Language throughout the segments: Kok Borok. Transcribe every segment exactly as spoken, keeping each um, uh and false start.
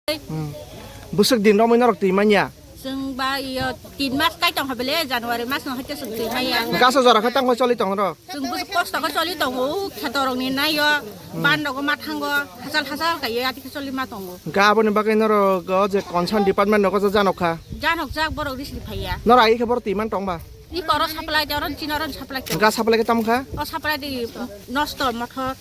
Hmm. Bwswk din romwi norok twi manya? Chwng ba iyo tin mas kai tong habele, January mas no haikhe chwng twi manya. Gaso jora khe tangwi choli tong norok? Chwng bwswk kosto khe choli tongo, kheto rokni naio, ban rogo ma thango, hachal hachal kaiye ati khe choli ma tongo. Ga aboni bagwi norok o je concern department rogo je janok kha? Janok jak, borok risri phaiya. Norok ai khe borok twi man tong ba? I koro supply de, oron chino oron supply de. Ga supply khe tamo kha? O supply de nosto mothor.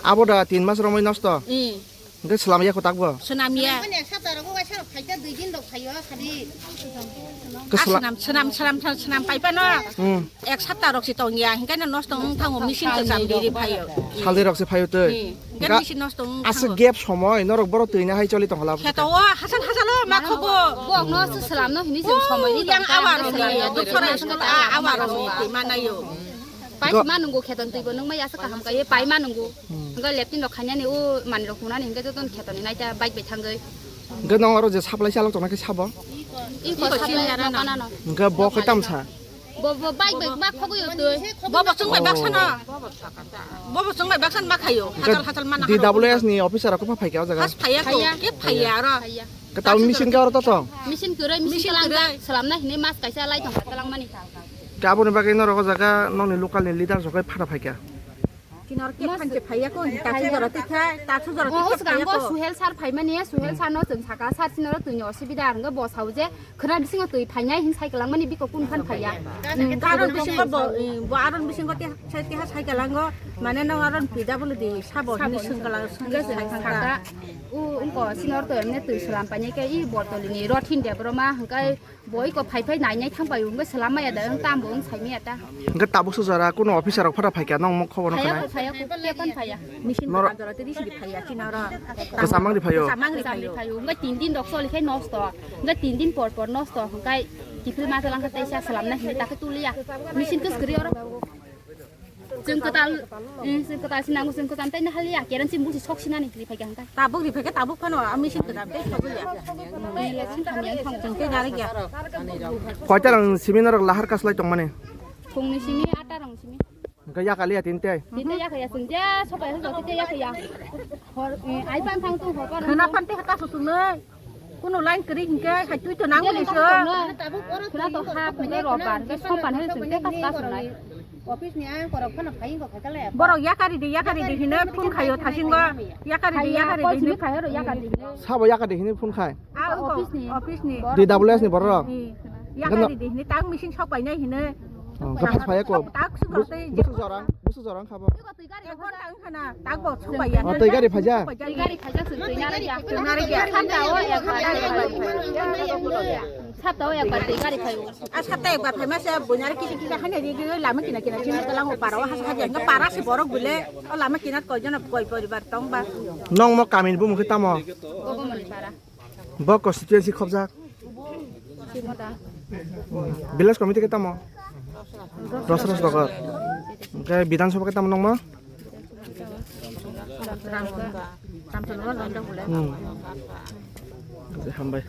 Abo da tin mas romwi nosto? I. Hwnkhe swnam ya kwtak bo? Swnam ya. Mane ek sapta rogo waisa rok phaikha, dui din rok phaio, sadi. Hwnkhe swnam, swnam, swnam, swnam, swnam paipano. Hmm. Ek sapta rok si tong ya, hwnkhe no nosto wng thango, machine kwcham diri phaio. Saldi rok se phaio twi. Hmm. Hwnkhe machine nosto wng thango. Asa gap somoi, norok boro twi na hai choli tong hala. Kheto o, hasal hasal o, ma khobo. Bo ang no se swnam no hini se somoi ni yang tong awa rok ni, doktora school a, awa rok ni twi ma naio. Paima nungo kheton twi bo nung mai asa kaham kai paima nungo. Hmm. Hwnkhe leptin rok khainani o mani rok hunani hwnkhe joton khetoni naita bike bai thangwi. Hwnkhe nong aro je supply chalok tongna khe sabo? Iko supply no kanano. Hwnkhe bo khe tamsa? Bo, bo bike bai ma khogwi o twi. Bo bo chwng bai baksa no. Bo bo chwng bai baksa ma khaio. Hachal hachal mana D W S ni officer rok pha phaikha o jaga? Has phaiya ko, phaiya. Ke phaiya aro. Phaiya. Kwtal machine khe oro to tong? Machine kwrwi, machine kwrwi. Salamna hinwi mas kaisa lai tong talangmani. Khe aboni bagwi norok o jaga nokni local ni leader rok phano phaikha. Kinor ke phanche phaiya ko, taso jora tikha, taso jora tikha phaiya ko. Suhel sir phaimani, Suhel sir no chwng saka, sir sinoro twini osubida, ang bo sao je khwna bisingo twi phainai hin sai kwlangmani biko kun phan phaiya. Aron bisingo bo, bo aron bisingo te sai tiha sai kwlango, mane no aron P W D sabo hinwi swng kwlang, swng kwlang. U, wngko, sinor to emne twi slam painai khe, i botol ni rothin de boro ma, hwnkhe boi ko phai phai nai nai thang pai, wngkhe slam maya da, wng tam bo wng sai maya ta. Hwnkhe tabuk su jora kuno officer rok phara phai kha, nong mok khobor no khanai? Phaya ko, phaya ko, phaya ko, phaya. Machine nor- jora te risidi phaya, chinaro. Kwcham mang ri phaio? Kwcham mang ri phaio. Wngkhe tin din rok choli khe nosto, wngkhe tin din por por nosto, hwnkhe kiphil ma talang khe teisa slam nai hinwi ta khe tuliya. Machine kwswk kwrwi oro. Chwng kwtal, eh, chwng kwtal si nango, chwng kwtal tei nahaliya, keran si busi sok sinani kri phaikha hwnkha. Tabuk ri phaikha, tabuk phano, a machine kwtal tei sogwi ya. Eh, le chwng thamya wngkha. Chwng tei narikya. Koita rang simi norok lahar kaslai tongmani? Phungni simi, ata rang simi. Hwnkhe yakaliya tini tei? Tini tei yakaliya, chwng je sopai hwnkha, tei yakaliya. Hor, eh, ai pan thang tung hor pan. Khwna pan tei hata su chwngnai. Kuno line kwrwi hinkhe hai twi to nangmani se. Khwna to ha phunai robar hinkhe sopan hai chwng tei kas kas wngnai. Office ni ang korok phano phai wngkha khaikha le. Borok yakari di, yakari di hino phone khaio thasingo. Yakari di, yakari di hino. Sabo yakari di hino phone khai. Ah, office ni. Office ni. D W S ni borok. Yakari di hino tang machine sok painai hino. Oh, gapas phai ko. Tak su tei. Busu jorang, busu jorang khabo. Ek ghonta wngkha na, tak bo sok paiya. Oh, twi gari phaija? Twi gari phaija, chwng twi narwkya. Twi narwkya. Sapta o ekbar twi gari phaio. Sapta o ekbar twi gari phaio. A sapta ekbar phaima se buinare kisa kisa hani ri ri lama kina kina chini talang o para o hasa haja hingga para se borok bile o lama kina koi jona koi poribar tong ba. Nong mo kamin bumung khe tamo? Bogomoni para. Bo constituency khobjak? Village committee khe tamo? Rosros rogo. Hwnkhe Bidhan Sabha khe tamo nongmo? Hmm. Hambai.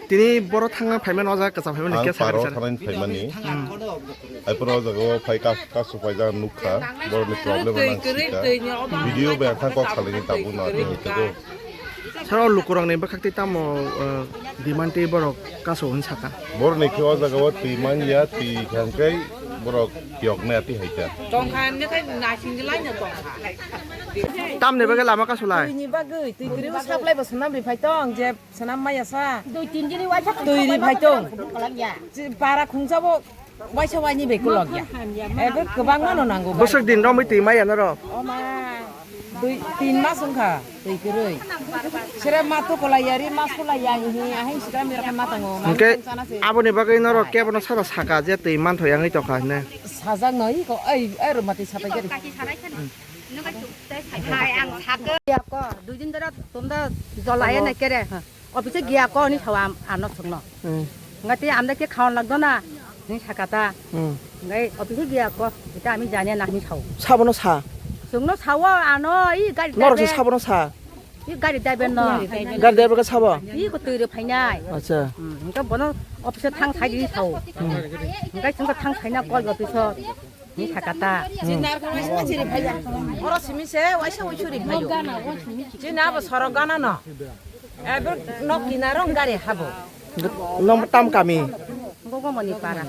Tini boro thangna phaimani, o jaga kwcham phaimani, ang kesa paro sari sari. Thangna phaimani. Hmm. Ai poro o jaga o phai ka, kasu phaijak nukha. Boroni problem ang sikha. Video bai ang thang kok salini tabuk no tini tebo. Saro lukurokni bwkhak tei tamo, eh, demand tei borok kasu hwn saka. Boroni khe o jaga o twi manya, twi hwnkhe borok phiyoknai ati hai kha. Tongkha hwnkhe naisinglaino tongkha. Tamni bagwi lama kasu lai? Twini bagwi, twi kwrwi o supply bo swnam ri phai tong, je swnam maya sa. Twi ri phai tong. Bara khungsa bo Waisa waini bai kulok ya. Ebe kwbangma no nango. Bwswk din romwi twi maya norok? O ma, dui, tin mas wngkha twi kwrwi. Sere ma to kolai ya ri, ma sulai ya hi, ahai sida mi rokha ma tango. Hwnkhe aboni bagwi norok kebono sabo saka je twi manthoya wngwi tongkha hwnwi. Sajak no iko, ai, ai rwmati sapai gari. Hai, ang sakha. Ya ko, dui din dara tumda jolai na kere. Office giya ko ni sao am ano sungno. Hmm. Ngai te amda ke khawan lagdo na ni sakata. Hmm. Ngai office giya ko ita ami jane na ni sao. Sabono sa. Sungno sao ano i gari. Norok se driver. Sabono sa. I gari driver no. Gari driver ka sabo. I ko twi re phainai. Acha. Hmm, ngai bono office thang sai di sao. Hmm. Ngai sungka thang sai na call office. Ni sakata. Oro simi se waisa waisuri phaio. Jini abo sorok gana no. Abro nok kinaro gari habo. Nong tam kami? Gogomoni para.